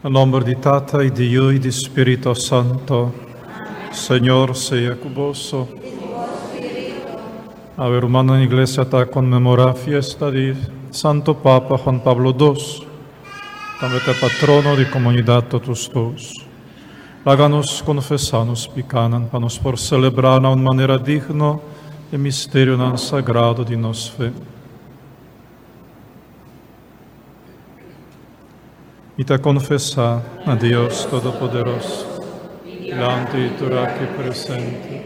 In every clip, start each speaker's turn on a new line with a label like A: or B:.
A: Na nomber di Tata y di Yu y di Spirito Santo. Señor sea cu boso. Awe rumannan Iglesia ta conmemora fiesta di Santo Papa Juan Pablo dos, tambe ta patrono di comunidad Totus Tuus. Laga nos confesa nos picanan pa nos por celebra na un manera digno e misterionan sagrado di nos fe. Mi ta konfesá na Dios Todopoderoso, dilanti di tur aki presente,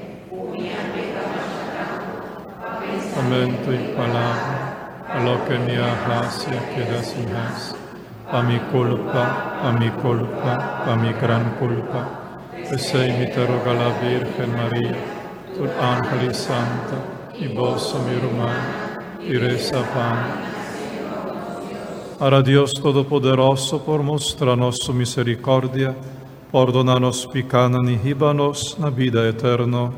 A: pensamentu i palabra, pa loke mi a hasi a keda sin hasi, pa mi kulpa, pa mi kulpa, pa mi gran kulpa. P'esei mi ta roga la Bírgen Maria, tur ángel i santa, i boso, mi ruman, i resa pa mi. Ara Dios Todopoderoso por mustra nos su misericordia, pordona nos picanan i hiba nos na bida eterno.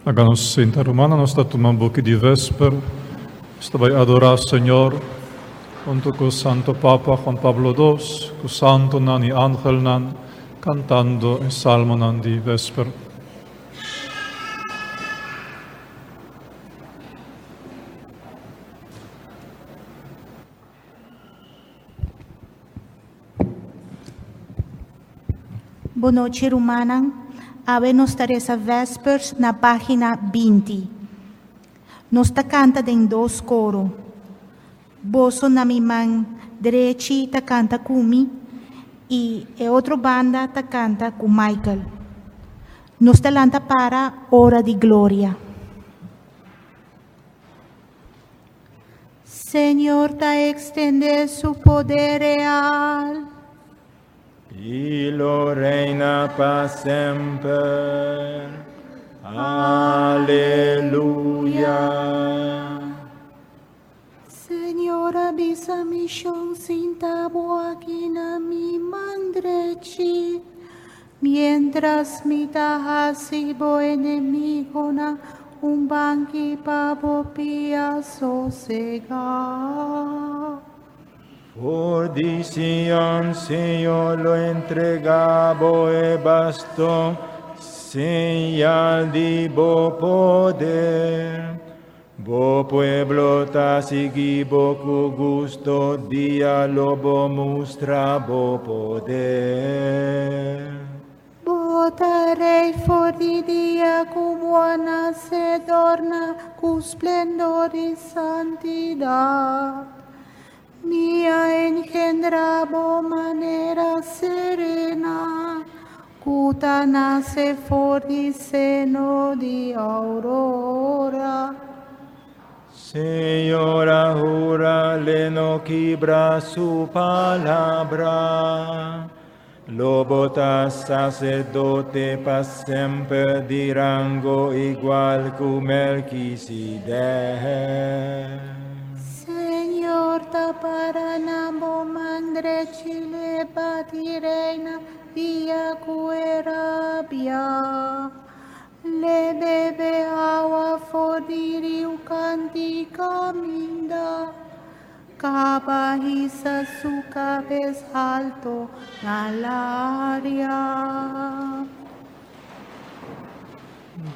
A: Laga nos sinta rumana, nos ta tuma un buki di vesper. Nos ta bai adorá Señor hunto ku Santo Papa Juan Pablo dos, ku santonan i angelnan, kantando e salmonan di vesper.
B: Bonochi rumannan, awe nos ta resa Vespers na pagina 20. Nos ta kanta den dos koro. Boso na mi man drechi ta kanta ku mi i e otro banda ta kanta ku Michael. Nos ta lanta para ora di gloria. Señor ta extende su poder real.
C: I lo reina pa semper. Aleluya.
B: Señor a bisa mi shon, Sinta bo aki na mi man drechi, mientras mi ta hasi bo enemigonan un banki pa bo pia sosegá.
C: For di Sion, Señor lo entregá bo e bastón, señal di bo poder. Bo pueblo ta sigui bo ku gusto, dia lo bo mustra bo poder.
B: Bo ta rei for di dia ku bo a nase, dorna ku splendor di santidat. Mi a engendra bo manera serena, ku ta nase for di seno di aurora.
C: Señor a hura, l'e no kibra su palabra. Lo bo ta saserdote pa semper di rango igual ku Melkisedek.
B: Señor ta para na bo man drechi, l'e bati reina dia ku e rabia. L'e bebe awa for di riu kanti kaminda. Kaba hisa su kabes alto na laria.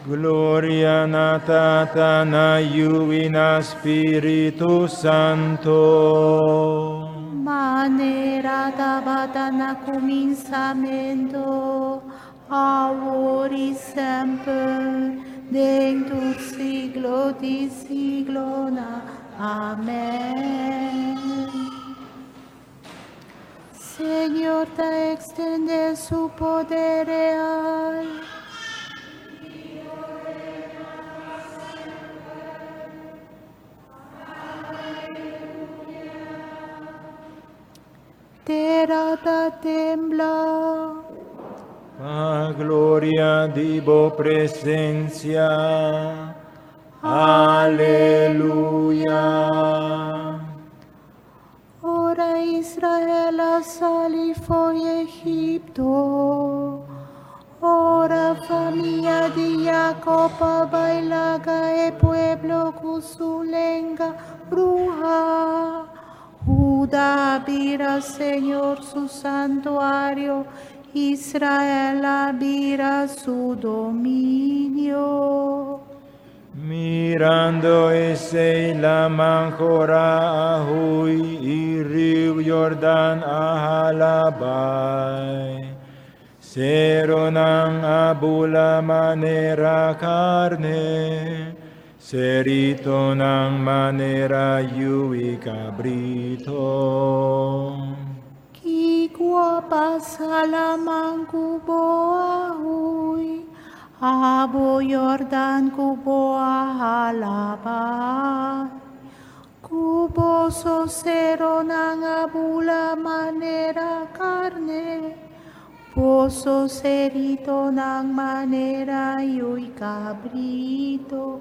C: Gloria na Tata, na Yu i na Spiritu Santo.
B: Manera tabata na kuminsamentu, awor i semper, den tur siglo di siglonan. Amèn. Señor ta ekstendé su poder real. Tera ta tembla.
C: Pa gloria di bo presensia. Aleluya.
B: Ora Israel a sali fo'i Egipto. Ora famia di Jacob a bai laga e pueblo ku su lenga bruhá. Huda a bira Señor su santuario, Israel a bira su dominio.
C: Mirando esei laman kòrá a hui i riu Yordan a hala bai. Serunan a bula manera karné, seritonan manera yu'i kabritu.
B: Kiko a pasa laman ku bo a hui, abo Yordan ku bo a hala bai. Ku boso serunan a bula manera karné, boso seritonan manera yu'i kabritu.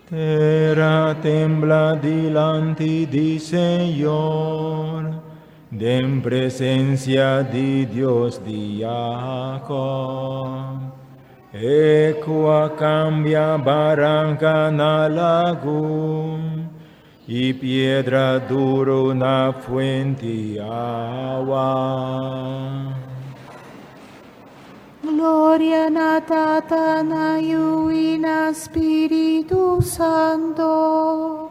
C: Tera a tembla dilanti di Señor, den presensia di Dios di Jacob. E ku a kambia baranka na lagun, i piedra duru na fuent'i awa.
B: Gloria na Tata, na Yu i na Spiritu Santu.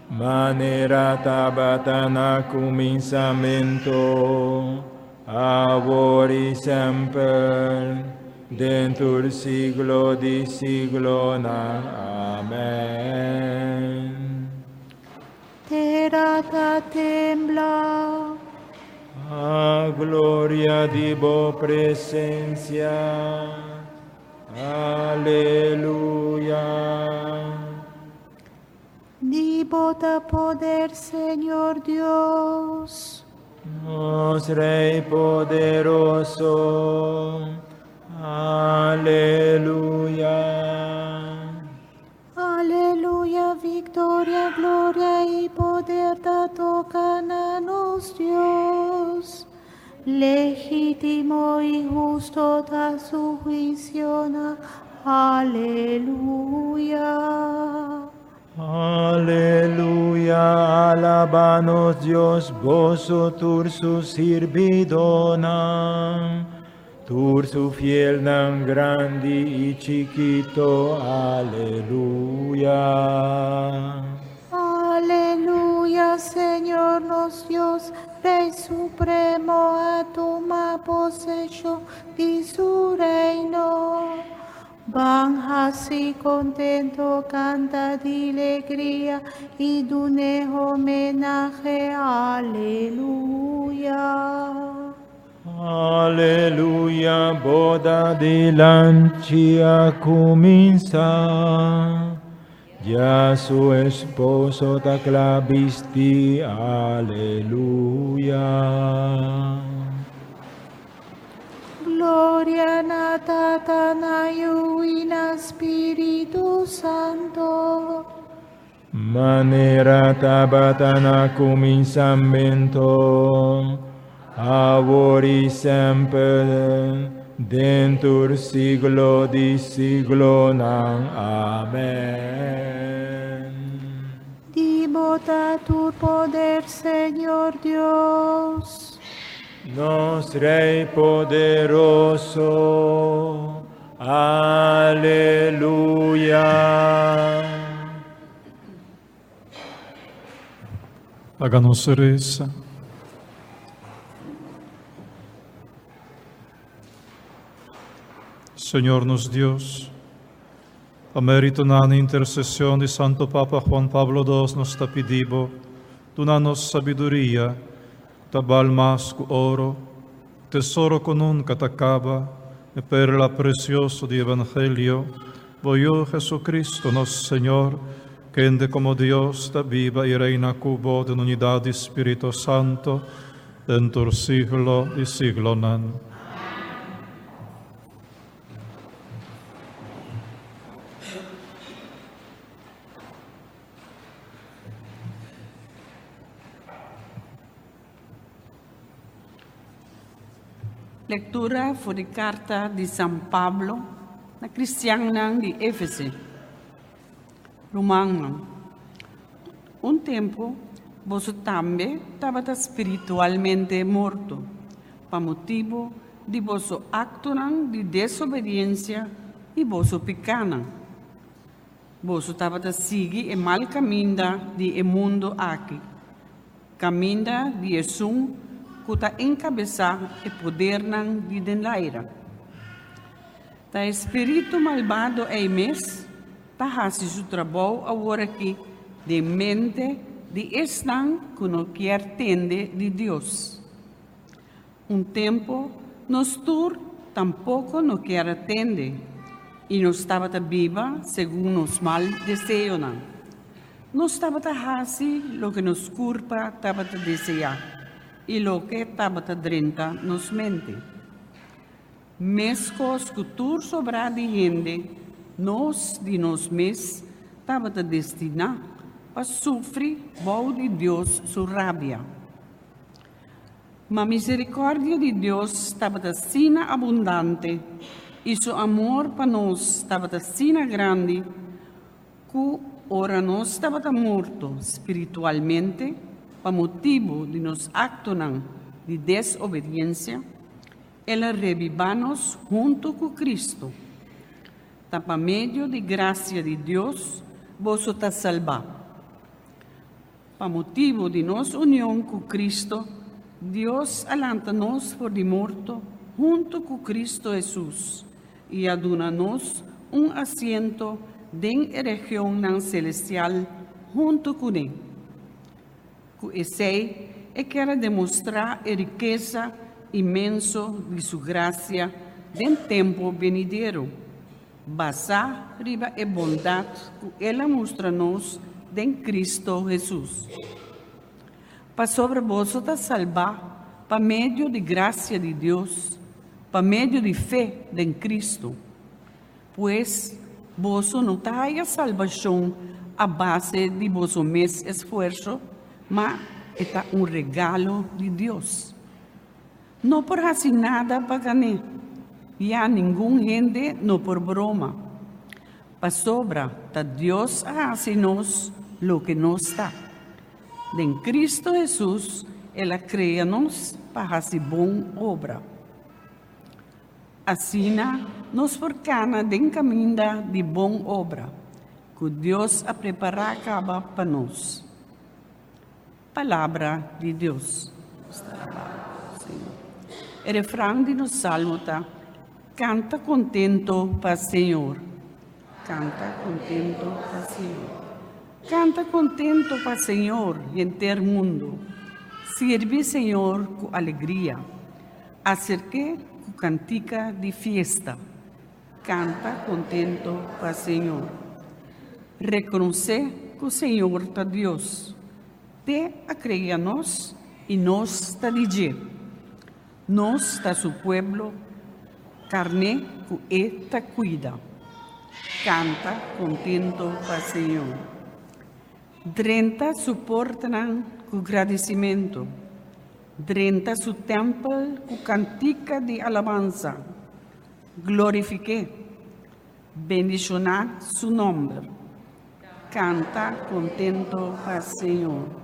C: Manera tabata na kuminsamentu, awor i semper, den tur siglo di siglonan. Amèn.
B: Tera ta tembla.
C: Pa gloria di bo presensia. Aleluya.
B: Di bo ta poder, Señor Dios.
C: Nos Rei poderoso. Aleluya.
B: Aleluya, viktoria, gloria i poder ta toka na nos Dios. Legítimo i hustu ta su huisionan. Aleluya.
C: Aleluya, alabá nos Dios, boso tur su sirbidónan, tur su fielnan grandi i chikitu, aleluya.
B: Aleluya, Señor nos Dios, Rei Supremo, a tuma poseshon di su reino. Ban hasi kontentu, kanta di alegria i dun'é homenahe. Aleluya.
C: Aleluya, boda di Lamchi a kuminsá. Ya su esposo ta kla bistí. Aleluya.
B: Gloria na Tata, na Yu i na Spiritu Santu.
C: Manera tabata na kuminsamentu, awor i semper, den tur siglo di siglonan. Amèn.
B: Di bo ta tur poder, Señor Dios.
C: Nos Rei poderoso. Aleluya.
A: Laga nos resa. Señor nos Dios, pa merito nan intercesión di Santo Papa Juan Pablo II nos ta pidibo, duna nos sabiduria, ta bal mas ku oro, tesoro ku nunca ta kaba, e perla precioso di Evangelio, bo Yu Jesucristo nos Señor, kende como Dios ta biba i reina ku bo den unidad di Spirito Santo, den tur siglo di siglonan.
D: Lectura for di carta di San Pablo na cristiannan di Efese. Rumannan, un tempo boso tambe tabata spiritualmente morto pa motibo di boso actonan di desobediencia y boso picanan. Boso tabata sigui e mal caminda di e mundo aki, Kaminda di esun ku ta enkabesá e podernan di den laira. Ta e spiritu malbado ei mes ta hasi su trabou aworakí den mente di esnan ku no kier tende di Dios. Un tempu nos tur tampoko no kier a tende i nos tabata biba segun nos mal deseonan. Nos tabata hasi loke nos kurpa tabata deseá i loke tabata drenta nos mente. Meskos ku tur sobrá di hende, nos di nos mes tabata destiná pa sufri bou di Dios su rabia. Ma miserikòrdia di Dios tabata asina abundante i su amor pa nos tabata asina grandi, ku ora nos tabata morto spiritualmente pa motibu di nos aktonan di desobediensia, el a rebibá nos huntu ku Kristu. Ta pa medio di grasia di Dios boso ta salbá. Pa motibu di nos union ku Kristu, Dios a lanta nos for di morto huntu ku Kristu Hesus i a duna nos un asiento den e regionnan selestial huntu kuné. Ku esei e kier a demostrá e rikesa inmenso di su grasia den tempu benidero. Basá riba e bondat ku el a mustra nos den Kristu Hesus. Pasobra boso ta salbá pa medio di grasia di Dios, pa medio di fe den Kristu. Pues, boso no ta haya salbashon a base di boso mes esfuerso, ma e ta un regalo di Dios. No por hasi nada pa gan'é, ya ningun hende no por broma, pasobra ta Dios a hasi nos loke nos ta. Den Cristo Hesus el a krea nos pa hasi bon obra. Asina nos por kana den kaminda di bon obra ku Dios a prepará kaba pa nos. Palabra di Dios. E refran di nos salmo ta, Canta contento pa Señor. Canta contento pa Señor. Canta contento pa Señor, henter mundo. Sirbi Señor cu alegria. Acerk'é cu cantica di fiesta. Canta contento pa Señor. Reconoce cu Señor ta Dios. Te a crea nos y nos ta di dje. Nos ta su pueblo, carne cu e ta cuida. Canta contento pa Señor. Drenta su portanan cu gradicimento. Drenta su tempel cu cantica di alabansa. Glorifik'é, bendishoná su nòmber, kanta kontento pa Señor.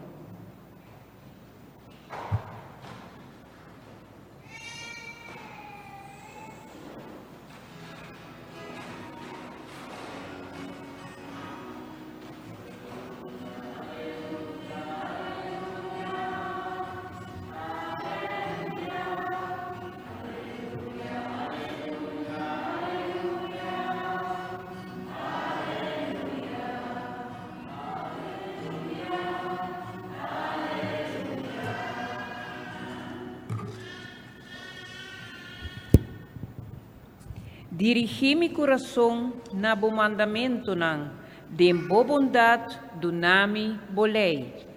E: Dirigí mi kurason na bo mandamentunan, den bo bondat duna mi bo lei.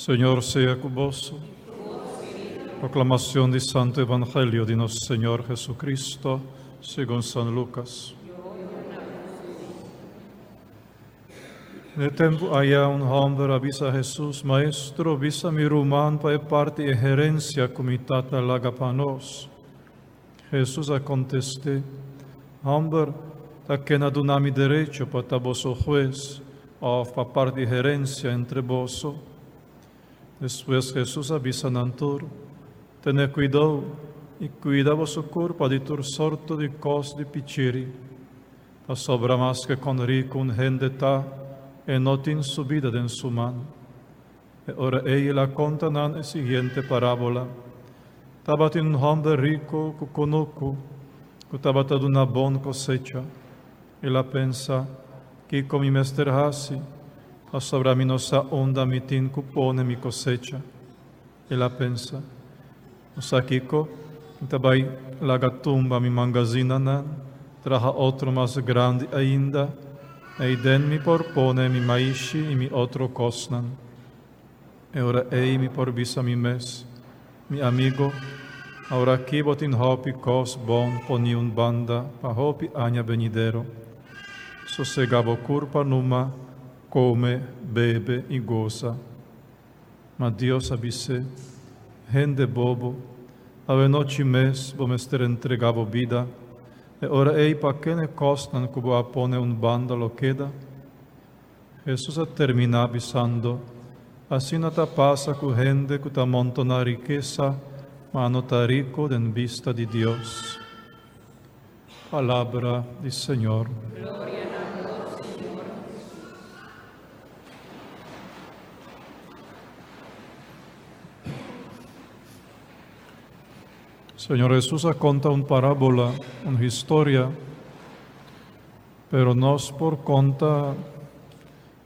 A: Señor sea ku boso. Proclamación di Santo Evangelio di nos Señor Jesucristo, según San Lucas. Den e tempu aya un hòmber a bisa Hesus, Maestro, bisa mi ruman pa e parti e herensia ku mi tata laga pa nos. Hesus a kontest'é, Hòmber, ta ken a duna mi derecho pa ta boso hues òf pa parti e herensia entre boso? Despues Hesus a bisa nan tur, Tene kuidou i kuida boso kurpa di tur sorto di kos di pichiri. Pasobra maske kon riku un hende ta, e no tin su bida den su man. E ora ei el a konta nan e siguiente parábola, Tabatin un hòmber riku ku kunuku ku tabata duna bon kosecha. El a pensa, Kiko mi mester hasi? Pasobra mi no sa unda mi tin ku pone mi kosecha. El a pensa, No sa kiko, mi ta bai laga tumba mi mangazinanan, traha otro mas grandi ainda, ei den mi por pone mi maishi i mi otro kosnan. E ora ei mi por bisa mi mes, Mi amigo, aworakí bo tin hopi kos bon poní un banda pa hopi aña benidero. Sosegá bo kurpa numa, kome, bebe i gosa. Ma Dios a bis'é, Hende bobo, awenochi mes bo mester entregá bo bida, e ora ei pa ken e kosnan ku bo a pone un banda lo keda? Hesus a terminá bisando, Asina ta pasa ku hende ku ta montoná rikesa, ma no ta riku den bista di Dios. Palabra di Señor.
E: Gloria na bo, Señor Hesus.
A: Señor Hesus a konta un parábola, un historia, pero nos por konta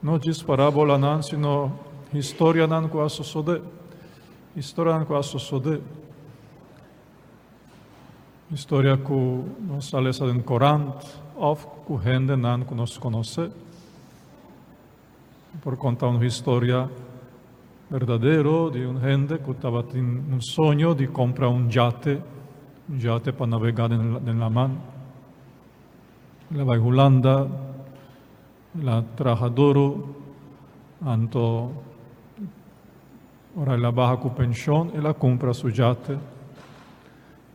A: no djis parábolanan, sino historianan ku a sosodé, historianan ku a sosodé. Historia ku nos a lesa den korant òf ku hendenan ku nos konosé. Por konta un historia berdadero di un hende ku tabatin un soño di kompra un yate, un yate pa nabegá den laman. El a bai Hulanda, el a traha duru, anto ora el a baha ku penshon el a kumpra su yate.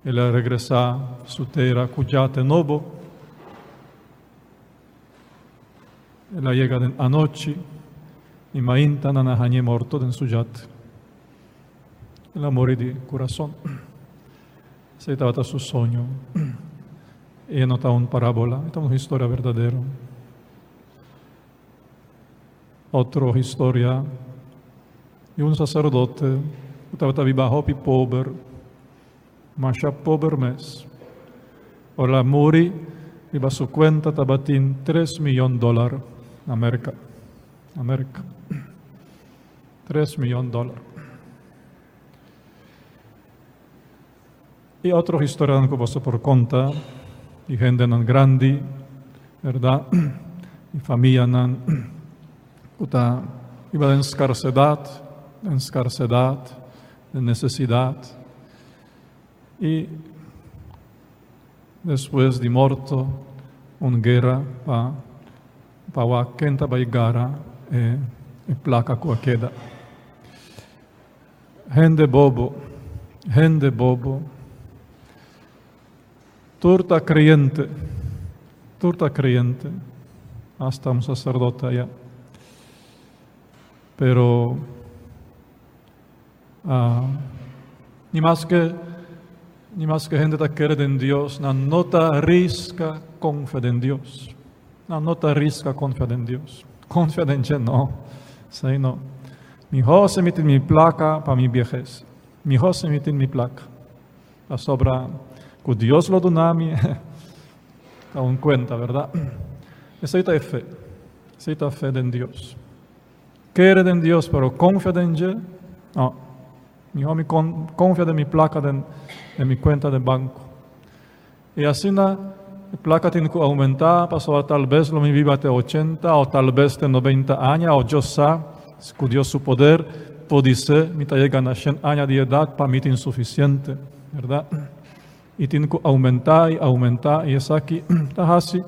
A: El a regresá su tera ku yate nobo. El a yega den anochi i mainta nan a hañ'é morto den su yat. El a muri di kurason. Esei tabata su soño. E no ta un parábola, e ta un historia berdadero. Otro historia di un saserdote ku tabata biba hopi pober. Masha pober mes. Ora el a muri, riba su cuenta tabatin tres miyon dolar na Merca. Na Merca. Tres miyon dolar. I otro historianan cu boso por conta di hendenan grandi, berdad? Di famianan cu ta biba den scarsedad, den scarsedad. Den nesesidat i despues di morto un guera pa pa wak ken ta bai gara e e plaka ku a keda. Hende bobo, hende bobo. Tur ta kreyente, tur ta kreyente, asta un saserdote aya. Pero Ni maske ni maske hende ta kere den Dios, nan no ta riska konfia den Dios. Nan no ta riska konfia den Dios. Konfia den dje no. Esei no. Mihó si mi tin mi plaka pa mi biehes. Mihó si mi tin mi plaka. Pasobra ku Dios lo duna mi ta un kuenta, bèrdat? Esei ta e fe. Esei ta fe den Dios. Kere den Dios, pero konfia den dje? No. Mihó mi konfia den mi plaka den mi kuenta den banko. I asina e plaka tin ku oumentá, pasobra talbes lo mi biba te ochenta o talbes te nobenta aña, o Dios sa, ku Dios su poder, podisé mi ta yega na shen aña di edat, pa mi tin sufisiente, bèrdat? I tin ku oumentá i oumentá, i esaki ta hasi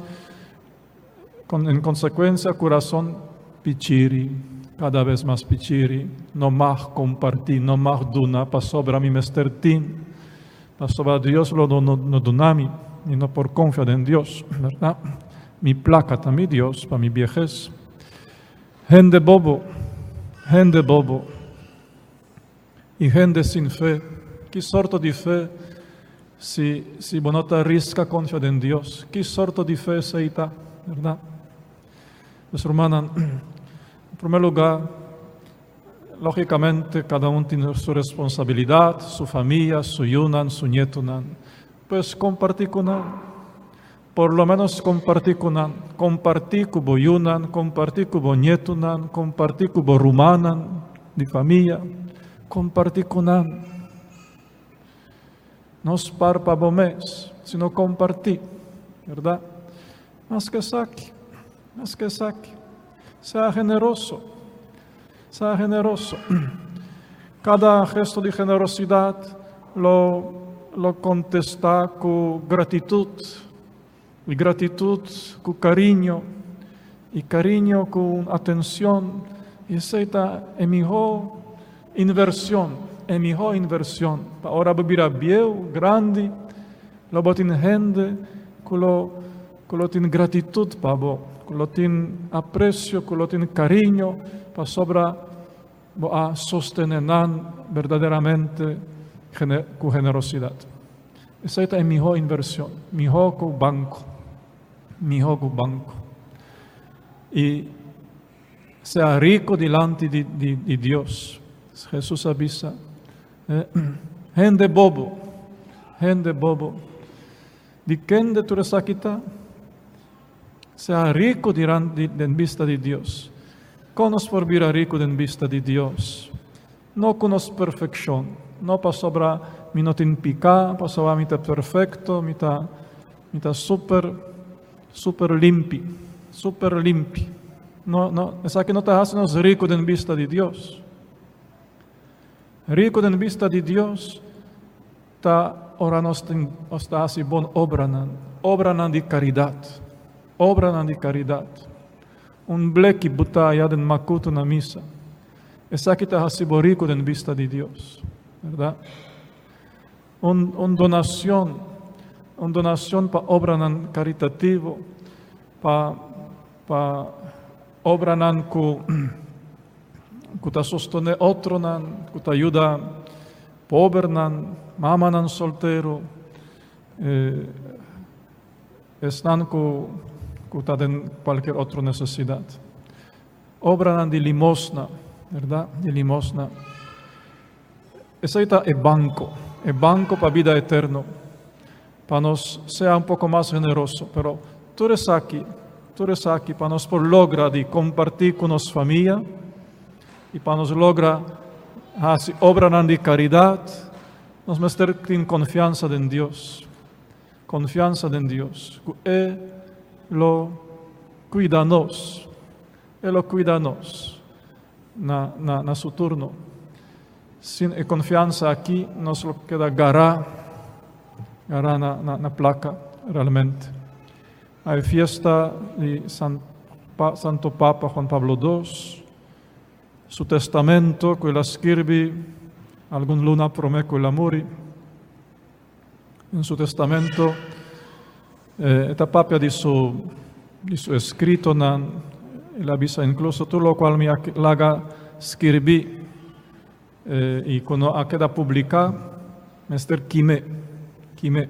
A: en konsekuensia kurason pichiri, kada bes mas pichiri, no mag kompartí, no mag duna, pasobra mi mester tin. Pasobra Dios lo no duna mi, mi no por konfia den Dios, bèrdat? Mi plaka ta mi Dios pa mi biehes. Hende bobo, hende bobo i hende sin fe. Ki sorto di fe si si bo no ta riska konfia den Dios? Ki sorto di fe esei ta, bèrdat? Pues rumannan, en primer lugá, Lógicamente cada un tin su responsabilidad, su famia, su yunan, su ñetonan. Pues comparti cu nan. Por lo menos comparti cu nan. Comparti cu bo yunan, comparti cu bo ñetonan, comparti cu bo rumannan di famia. Comparti cu nan. No spar pa bo mes, sino comparti. Verdad? Mas cu esaki, mas cu esaki. Sea generoso. Sea generoso. Kada gesto di generosidat lo lo kontestá ku gratitut, i gratitut ku kariño, i kariño ku un atenshon. I esei ta e mihó invershon, e mihó invershon. Pa ora bo bira bieu, grandi, lo bo tin hende ku lo ku lo tin gratitut pa bo, ku lo tin apresio, ku lo tin kariño, pasobra bo a sostené nan berdaderamente ku generosidat. Esei ta e mihó invershon, mihó ku banko, mihó ku banko. I sea riku dilanti di di di Dios. Hesus a bisa, Hende bobo, hende bobo. Di kende tur esaki ta? Sea riku den bista di Dios. Kon nos por bira riku den bista di Dios? No ku nos perfekshon, no pasobra mi no tin piká, pasobra mi ta perfekto, mi ta mi ta super super limpi, super limpi. No, no, esaki no ta hasi nos riku den bista di Dios. Riku den bista di Dios Ta ora nos tin nos ta hasi bon obranan, obranan di karidat, obranan di karidat. Un bleki butá aya den makutu na misa, esaki ta hasi bo riku den bista di Dios, bèrdat? Un un donashon, un donashon pa obranan karitativo, pa pa obranan ku ku ta sostené otronan, ku ta yuda Pobernan, mamanan soltero, esnan ku ku ta den kualkier otro nesesidat. Obranan di limosna, bèrdat? Di limosna. Esei ta e banko, e banko pa bida eterno, pa nos sea un poko mas generoso. Pero tur esaki, tur esaki pa nos por logra di kompartí ku nos famia, I pa nos logra hasi obranan di karidat, nos mester tin konfiansa den Dios. Konfiansa den Dios, ku E lo kuida nos. E lo kuida nos na, na, na su turno. Sin e konfiansa aki, nos lo keda gará, gará na, na, na plaka, realmente. Na e fiesta di San Pa, Santo Papa Juan Pablo dos, su testamento ku el a skirbi algun luna promé ku el a muri. Den su testamento e ta papia di su di su eskritonan, el a bisa inkluso tur lokual mi a laga skirbi i ku no a keda publiká mester kim'é, kim'é.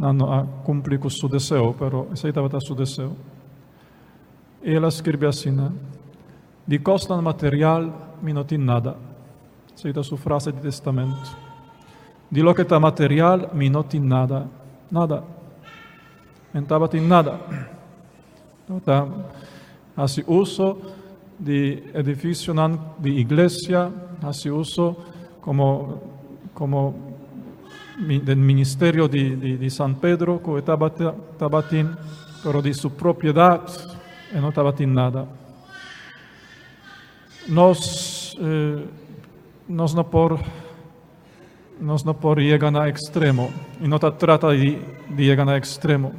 A: Nan no a kumpli ku su deseo, pero esei tabata su deseo. El a skirbi asina, Di kosnan material mi no tin nada. Esei ta su frase di testamento. Di loke ta material mi no tin nada. Nada. Mi no tabatin nada. Tabata hasi uso di edificionan di iglesia, hasi uso como como den ministerio di di di San Pedro cu e tabata tabatin, pero di su propiedad e no tabatin nada. Nos nos no por nos no por yega na extremo y no ta trata di di yega na extremo.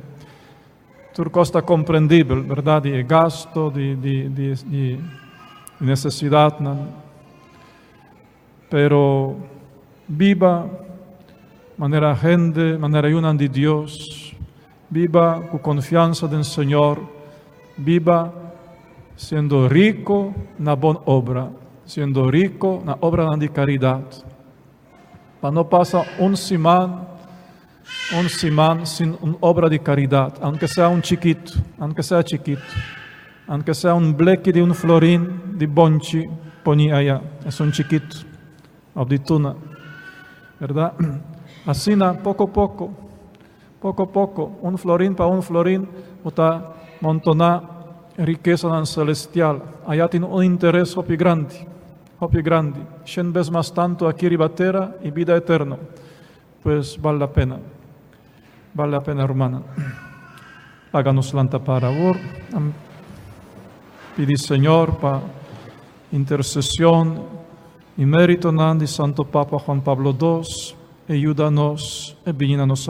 A: Tur kos ta komprendibel, bèrdat, di e gasto, di di di di nesesidatnan. Pero biba manera hende, manera yunan di Dios, biba ku konfiansa den Señor, biba siendo riko na bon obra, siendo riko na obranan di karidat. Pa no pasa un siman, un siman sin un obra di karidat, aunke sea un chikitu, aunke sea chikitu, aunke sea un bleki di un florin di bonchi poni aya, esun chikitu, of di tuna, berdad? Asina poko poko, poko poko, un florin pa un florin, bo ta montoná rikesanan selestial. Aya tin un interes hopi grandi, hopi grandi, shen bes mas tantu aki riba tera i bida eterno. Pues bal la pena. Bal la pena rumannan. Laga nos lanta para awor. Pidi Señor pa intercesion y meritonan di Santo Papa Juan Pablo dos e yuda nos e bini na nos.